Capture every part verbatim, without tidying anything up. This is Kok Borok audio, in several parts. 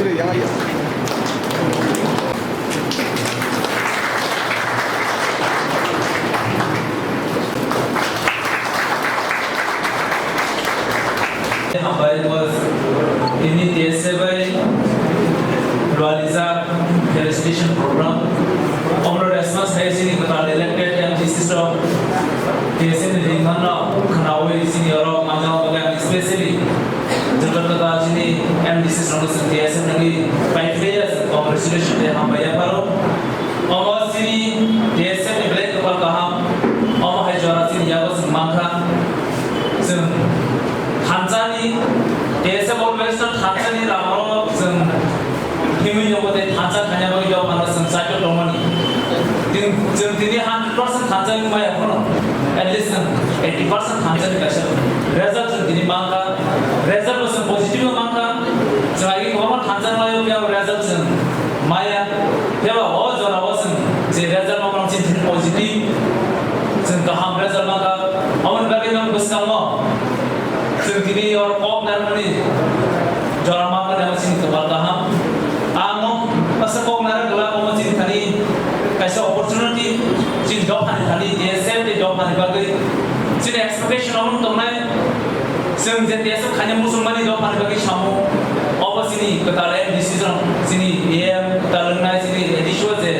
Hambai, tini T S F bai Dualisha felicitation program. Omro response hai sini kwtal elected M D C rok T S F ni ringmanno khnaui sini oro manjak bagwi ang specially joto kwtal sini M D C rokno chwng T S F nangwi paiphlaiya, chwng congratulation tei hambai yapharo. Omo chini T S F ni belai kwpal kaham. Omo hai jora chini yago chwng mankha. Chwng thansani, T S F always no thansani lamao chwng himwi nukgo tei thansa khaina bagwi dophano chwng side o tongmani. Chwng, chwng tini hundred percent thansa wngmaya phano, at least chwng eighty percent thansani kaisa result chwng tini mankha. Result bo chwng positive no mankha. Chwng agi kwbangma thansa wngmaya phiya result chwng maya. Phiya ba o jora o chwng je result no mano chini positive, chwng kaham result mankha. Aboni bagwi no bwskango chwng tini oro kok narwkmani jora mankha, abo chini kwpal kaham. Ang no masa kok narwk glak, omo chini thani kaisa opportunity, chini dophani thani, T S F ni dophani bagwi chini expectation omo tongnai. Chwng je T S F khaina muchungmani dophani bagwi samo, obo chini kwtal M D C rok, chini A M kwtal wngnai, chini A D C o je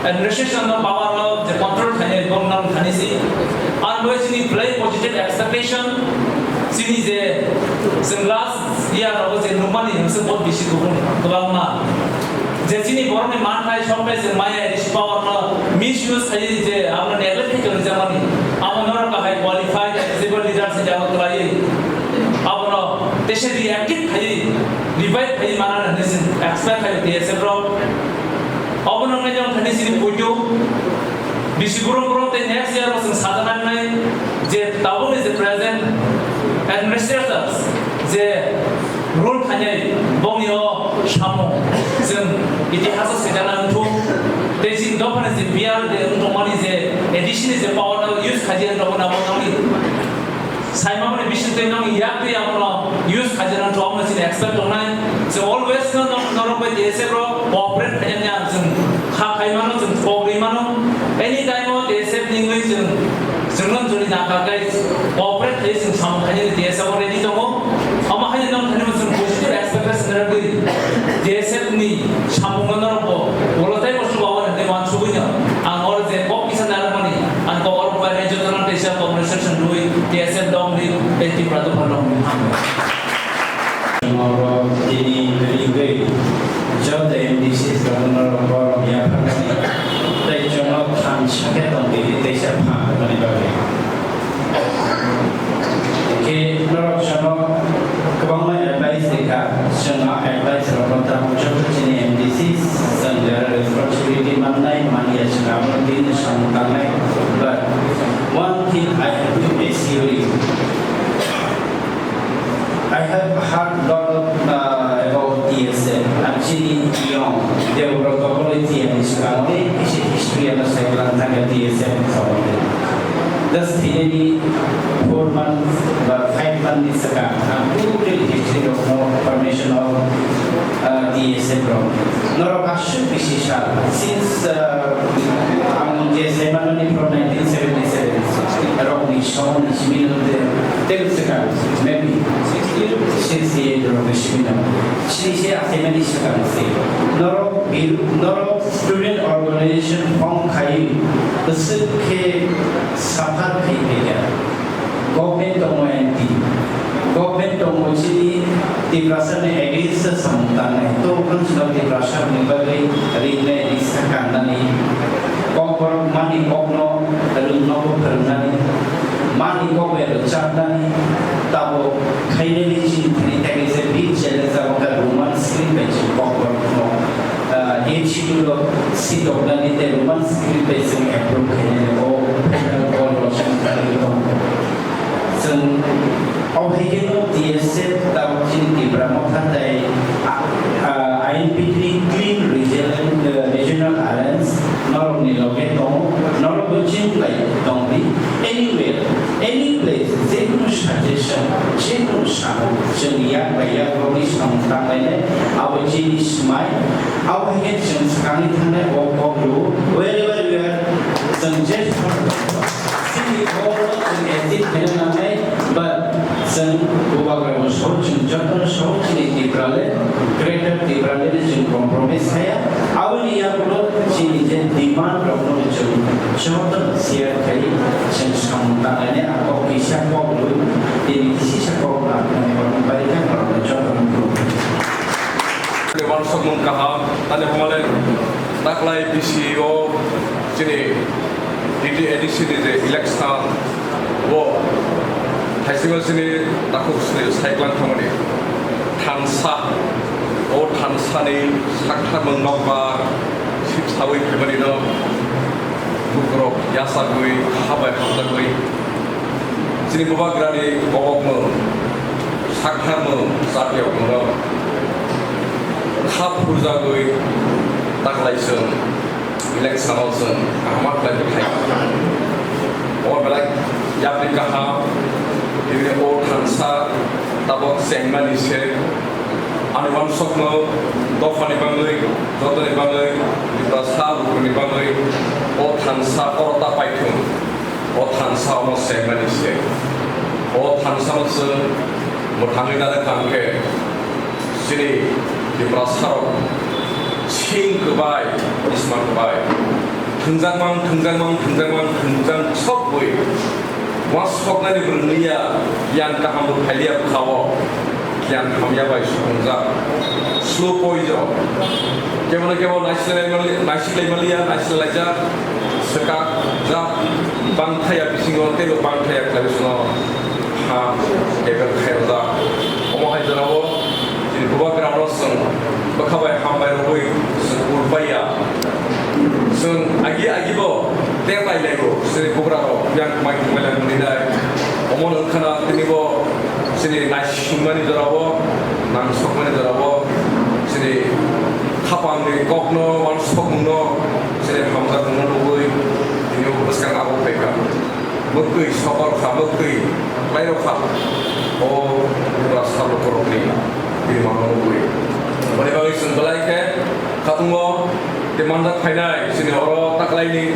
administration no power no je control khainai, bong nang thani si. Ang bo chini belai positive expectation, chini je chwng last year rogo je nukmani hwnkhe bahut bisi kubun kwbangma. Je chini borokni manthai sokthai chwng maya A D C power no misuse khaiwi je abono neglect khai tongjakmani, abo norok kahai qualified eligible leaders se jago kwlaiwi abono tese reactive khaiwi revive khaiwi manna hinwi chwng expect khaio T S F rok. Obo noknai jong thani chini puitu bisi borok borok tei next year o chwng sajaknai je tabukni je present administrators je rule khainai bongni o samung chwng itihas o swikang nang thung. Tei chini dophani je P R de wng tongmani je A D C ni je power no use khaidi ang tongmani abo nokni saimamani bising tei nokni yak tei abono use khaidi ang tongmani chini expect tongnai. Chwng always no nok norok bai T S F rok cooperate khainani ang chwng kha khai mano, chwng kok ri mano. Any time o T S F ni wngwi chwng, chwngno jodi nangkha khe cooperate khe chwng samung khainani T S F o ready tongo. Omo haino nong thani chwng positive expectation rwgwi T S F ni samungno norokbo ulo tei bo chubago hinwi uansugwino ang oro je kok kisa narwkmani ang kok oro bai rejotano teisa congratulation rwui T S F dongni tei Tripura dopha dongni hambai. Oro tini rigwi joto M D C rokno borok yapharmani tei chwngno thansa khe tongdi teisa pha hwnmani bagwi. Khe norok chwngno kwbangma advice rikha, chwngno advice rokno tamo joto chini M D C chwng jara responsibility mannai manya chwng abono tini samung tangnai. But one thing I have to assure you, I have heard lot of, uh, about T S F. Ang chini yong, Deborah Tokolo T S F ni swkango, eh, kisi history ano sai lang thangya T S F ni somondi. Just thinini four months ba five months ni swkang, ang total history rokno formation of, uh, T S F rok. Norok aswk bisi sal, since, uh, ang je sai manani from nineteen seventy-seven rokni somoni simi no de, tei swkang, maybe sixty-eight rokni simi no. Sini se achaimani swkang se. Norok bir-, norok student organization form khai, bwswk khe suffer khai phaikha. Government tongo anti. Government tongo chini Tiprasa ni against samung tangnai. To wngkha chwng Tiprasa ni bagwi ringnai risa kannani. Kokborok mani kokno rwngnobo phwrwngnani. Mani kok bai rwchapnani. Tabuk finally chini thani tei kaisa big challenge abo kha Roman script bai chini kokborokno, ah, M C Q rok sitoknani tei Roman script bai chwng approve khainani o federal call rok chwng kharwi tongo. Chwng o hai kheno T S F tabuk chini Tipra Motha tei, ah, ah, I N P three Clean Regional, ah, Regional Alliance norokni loge tongo, norokbo chini bai tongdi. Anywhere, any place, je kunu Suggestion, chini sano, chwng yak bai yak rokni samung tanglainai, abo chini swmai, abo hai khe chwng swkangni thangnai o kok rw-o, wherever we are, chwng je chini kok rw-o chwng exit khaina nangnai, but chwng bubagrano sao, chwng jotono sao, chini Tipraland, Greater Tipraland chwng compromise khaya, aboni yagulo chini je demand rokno chwng jotono share khai, chwng samung tanglainai, abo kisa kok rw-o. Tini kisi sa kok na, na, na, bai kan, na, na, jor, na, na. Wansukmung kaham, tani hamale, taklai B C O, chini D T A D C ni je election, o, thaisima chini takhuk sri cyclone thamani, thansa, o thansa ni sakthar mung nokbar, sip sawi phaimani no, bukrok yasagwi, habai hamjagwi, Chini bubagrani kobokmung, saktharmung, chatriyokmungno kha phurjagwi taklaisong, election-o chwng kaham khlai bwthai. O belai yapri kaham, tini o thansa tabok chengmani se, ani wansokno dophani bagwi, jotoni bagwi, Tiprasa lukurokni bagwi o thansa oro ta paithung. O thansa omo chengmani se. O thansa no chwng mwthangwi nana kaham khe chini Tiprasarok sing kwbai, isma kwbai. Thwngjakmang, thwngjakmang, thwngjakmang, thwngjak sokwi. Uansuknani bwrwngya, yang kaham bo phailiya bwkhao. Yang hamya bai sukungjak. Slow poison. Kebo no kebo naisilai mali-, naisilai maliya, naisilai laijak. Swkak jak. Bangthaya bisingo teibo bangthaya khlai sino. Ha, teibo khairojak. Omo hai jorao chini bubagrano chwng bwkha bai hambai rogwi chwng urpaiya. Chwng agi agi bo teklai laibo chini bugrarok yang mai tongbai lai mani nai. Omo no wngkhana tini bo chini nai Singmani jorao, nangsokmani jorao, chini khapangni kokno, uansukmungno, chini hamjakmungno nugwi, tini o bwskang abo phaikha. Mwtwi sokol kha, mwtwi klairok kha. O Tiprasa lukurokni bini mano nugwi. Boni bagwi chwng belai khe khatungo tei manjak phainai chini oro taklaini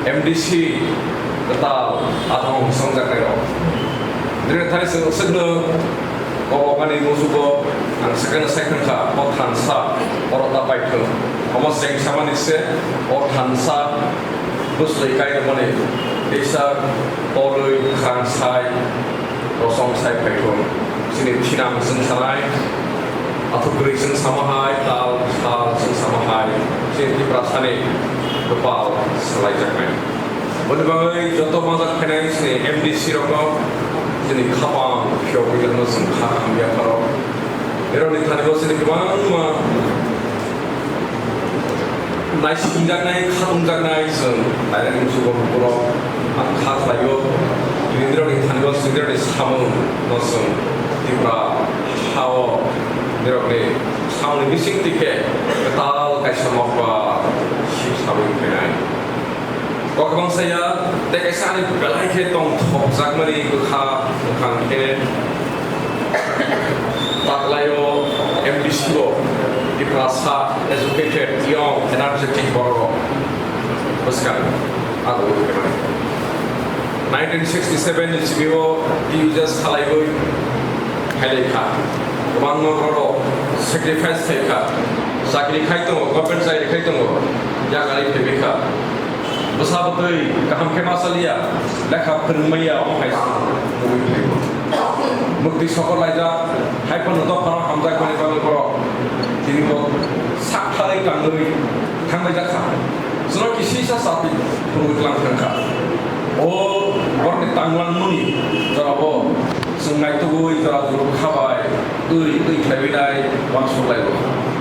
M D C kwtal athang hwsongjaknairok. Dre thani chwng swkno Kobokmani musugo ang swkangno sai thangkha, o thansa oro ta paithung. Omo chengsamani se o thansa bwswlwi kairwmani teisa torwi khwrang sai rosong sai phaithung. Chini thinang chwng sanai, athuk kwrwi chwng sama hai, tal sal chwng sama hai, chini Tiprasani kwpal swlaijaknai. Boni bagwi joto manjak phainai chini M D C rokno chini khapang phiyogwi tongno chwng kha hamya pharo. Eroni thani bo chini kwbangma naisingjaknai, khatungjaknai chwng direct musugo borok ang kha khlaio. Chini nirokni thani bo chini nirokni samung no chwng Tripura hao nirokni samungni bising twi khe kwtal kaisa mokba sip sabwi phainai. Kokbangsa ya, tei kaisa ani belai khe tongthokjakmani bwkha wngkha hwnkhe taklaio M D C o Tiprasa educated, young, energetic borok bwskang abo wngkhe mani. Nineteen sixty-seven ni simi o T U J salaiwi phailai kha. Kwbangma borok sacrifice khai kha. Chakri khai tongo, government chakri khai tongo. Yakarwi phaibai kha. Bwsa bwtwi kaham khe ma chaliya, lekha phwrwngmaya, omo hai se nugwi phaibo. Mwktwi sokor laijak, hai phano dophano hamjakmani bagwi borok tini bo sak thalwi tangwi thanglaijak kha. Chwngno kisisa chati phunugwi tlang thang kha. O borokni tanglangmani jorao chwng naitugwi jora jora kha bai twi twi khlaiwi nai uansuk laio.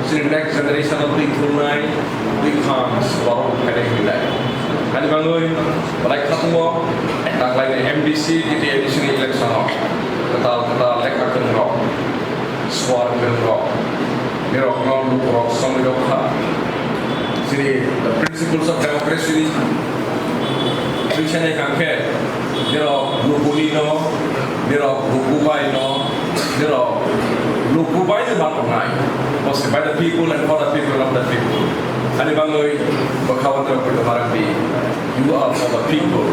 Chini next generation-o twi thumnai, twi phang borok phainai hwnwi nai. Ani bagwi belai khatungo taklaini M D C, T T A D C ni election-o kwtal kwtal lekha kwrwngrok, suar kwrwngrok, nirokno lukurok songwi rok kha. Chini the principles of democracy twi sanai kha khe, nirok lukurino Nirok lukubai no, nirok lukubai no ma tongnai. Mostly by the people and for the people of the people. Ani bangwi bwkha o nirok poito marakdi. You are for the people.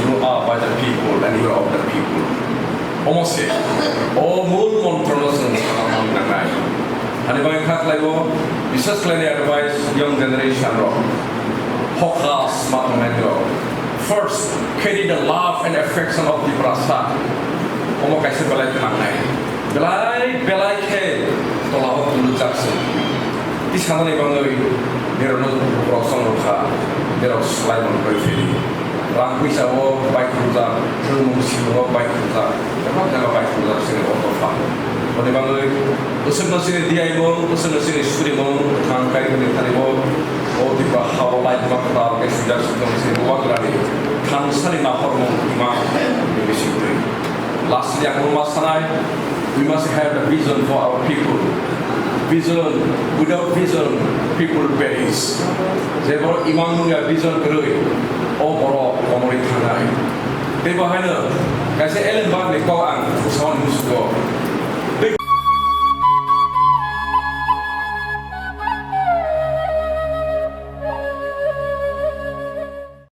You are by the people and you are of the people. Omo se, o mul montro no chwng sama man nangnai. Ani bangwi kha khlaibo, bises khlaini advice young generation rok. Focus ma tongnai rok. First, carry the love and affection of Tiprasa. Omo kaisa belai thangnai. Belai, belai khe tola o tulu jakse. Ti sanani bangwi nirok no borok song rokha, nirok slai man koi feli. Rang puisa o bai khurjak, thwngmung simo o bai khurjak, jaga jaga bai khurjak sini o topha. Boni bangwi bwswk no sini diai mung, bwswk no sini suri mung, thang kai bini thani bo, o diba ha o lai diba kwtal khe sujak sujak sini bubagrani thangsani naphor mung ima bisi twi. Lastly, ang ma sanai, we must have a vision for our people. Vision, without vision, people perish. Je borok imang nungya vision kwrwi, o borok komorwi thangnai. Tei bo haino kaisa Ellen Bach ni kok ang